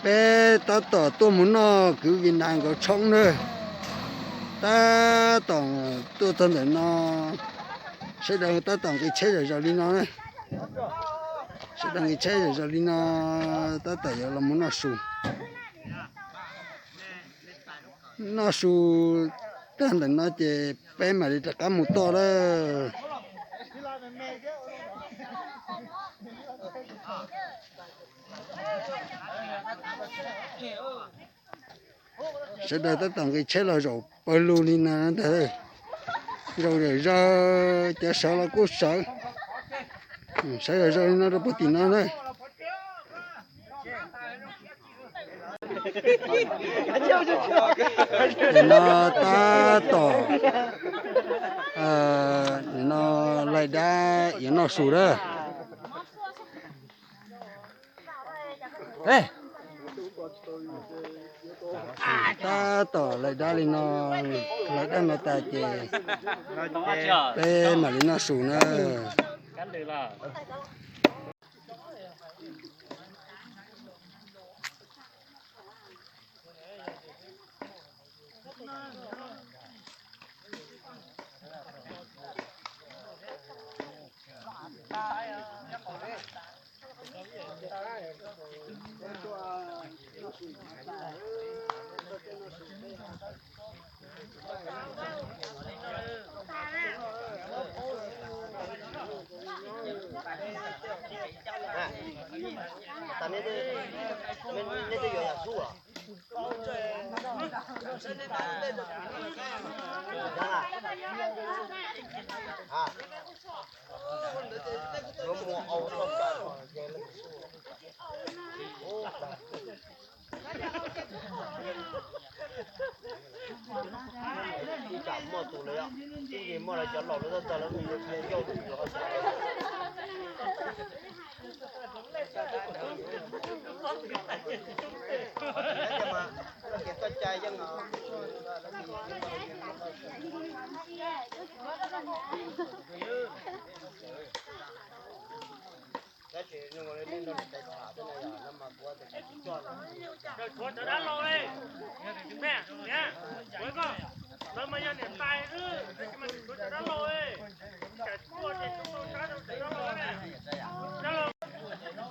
Peb tab tom tuaj mus noj kwv Vim Nas nkawd tshoob na. Tab tom tuaj txog ntawm no, sawv daws tab tom nqis tsheb zom zaws li no na. Sawv daws nqis tsheb zom zaws li no, tab tom yuav los mus noj su. Noj su tag ntawm no ces peb mam li rov qab mus toj lawm. Sawv daws tab tom nqis tsheb los zaum pawg lug li no ntag. Zaum zawm zaws, cov sawv los kuj sawv. Sawv zawm zaws li no rau puag tim no na. Nim no tab tom, nim no laij dab yuav noj su lawm. Tab tom laij dab li no, laij dab no tas ces peb mam li noj su na.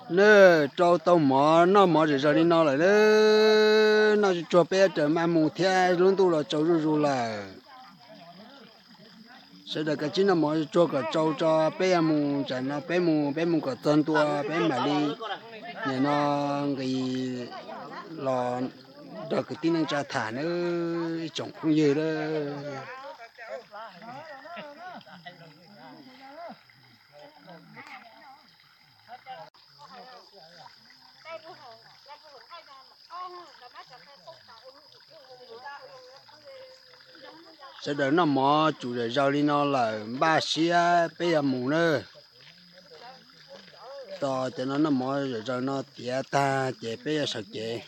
Nws rau tau mov, noj mov zom zaws li no lawm, noj tsuag tsuag peb yuav raws maj mus thiab, lub ntuj los tsaus zuj zus lawm. Sawv daws kav tsij noj mov tsuag kom tsau tso, peb yuav mus, tsam no peb mus, peb mus kom txog ntua peb mam li, nim no nqis los nrog kwv tij neej tsa tham nawb ib tsoom phooj ywg nawb. Sawv daws noj mov tsum zom zaws li no lawm, npaj siab peb yuav mus nawb. Tos cov no noj mov zom zaws no tiav tag ces peb yuav sawv cev.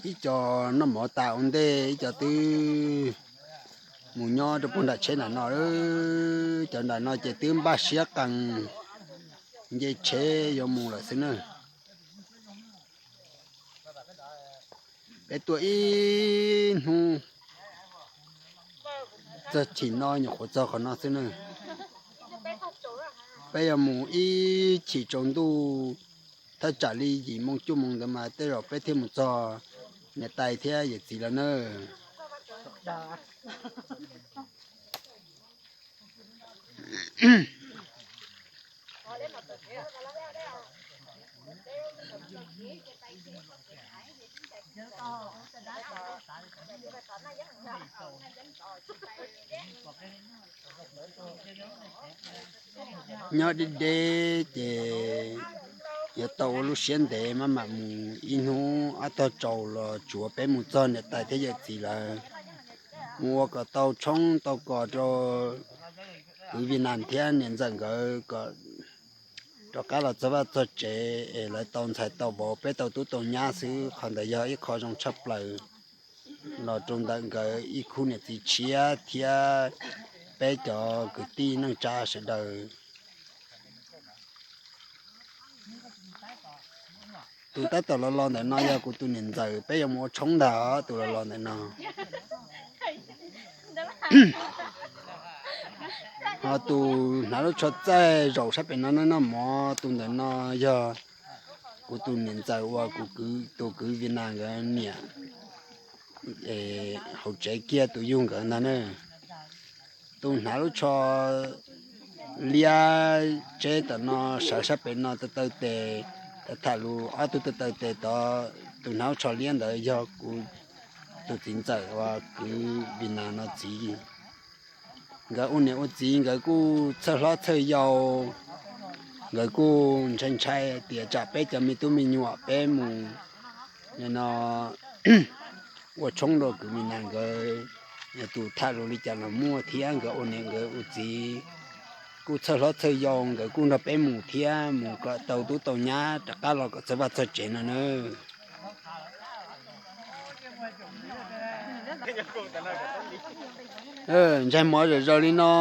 Ib co noj mov tas ua ntej, ib co twb mus nyob rau puag nram tsheb nram no. Cov nram no ces twb npaj siab qees nce tsheb yuav mus lawm xwb na. Peb tuaj ib hnub txog chim no nyuam qhuav txog qhov no xwb na. Peb yuav mus ib chim tsaus ntuj, thaj tsam li yim moo cuaj moo ntawd mas tej zaum peb thiaj mus txog niam tais thiab yawm txiv lawv nawb. Nyob deb deb ces yuav tau ua lub siab ntev, maj mam mus ib hnub ob tog tsaus los tsuav peb mus txog niam tais thiab yawm txiv lawv, mus ua kom tau tshoob tau kos rau kwv Vij Nas thiab niam ntxawm nkawd kom rov qab los txog vaj txog tsev es lawv tau ntxhais tau vauv, peb tau tub tau nyab xwb. Qhov ntawd yog ib qho zoo tshaj plaws. los rau ntawm nkawd ib khub niam txiv tshiab thiab peb cov kwv tij neej tsa sawv daws. Tus tab tom los los ntawm no yog kuv tus niam ntxawm, peb yuav mus ua tshoob ntag os, tus los los ntawm no. Ho tus hnav lub tsho txaij zaum sab pem no noj mov, tus ntawm no yog kuv tus niam ntxawm uas kuv tus kwv Vim Nas nkawd niam hauv tsev kiag tus yug nkawd ntag na. Tus hnav lub tsho liab tseb tom no sawv sab pem no taw taw tes, tham tham lus ob tug taw taw tes tod, tus hnav lub tsho liab ntawd yog kuv tus txiv ntxawm uas kwv Vim Nas no txiv. Nkawd ua niam ua txiv nkawd kuj txhawj hlob txhawj yau, nkawd kuj ntshai ntshai tias tsam peb cov me tub me nyuam peb mus no ua tshoob rau kwv Vim Nas nkawd, tus tham lus li cas los muaj thiab, nkawd ua niam nkawd ua txiv kuj txhawj hlob txhawj yau, nkawd kuj nrog peb mus thiab, mus kom tau tub tau nyab rov qab los kom txog vaj txog tsev no na. Ntsais mov zom zaws li no,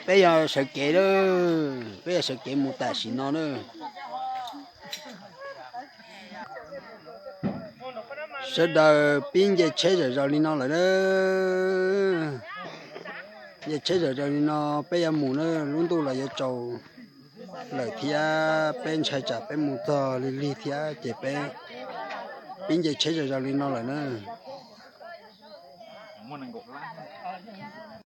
peb yog sawv kev lawm, peb yog sawv kev mus tam sim no na. Sawv daws pib nce tsheb zom zaws li no lawm na. Nce tsheb zom zaws li no, peb yuav mus na, lub ntuj los yuav tsaus lawm thiab, peb ntshai tsam peb mus txog lig lig thiab ces peb pib nce tsheb zom zaws li no lawm na.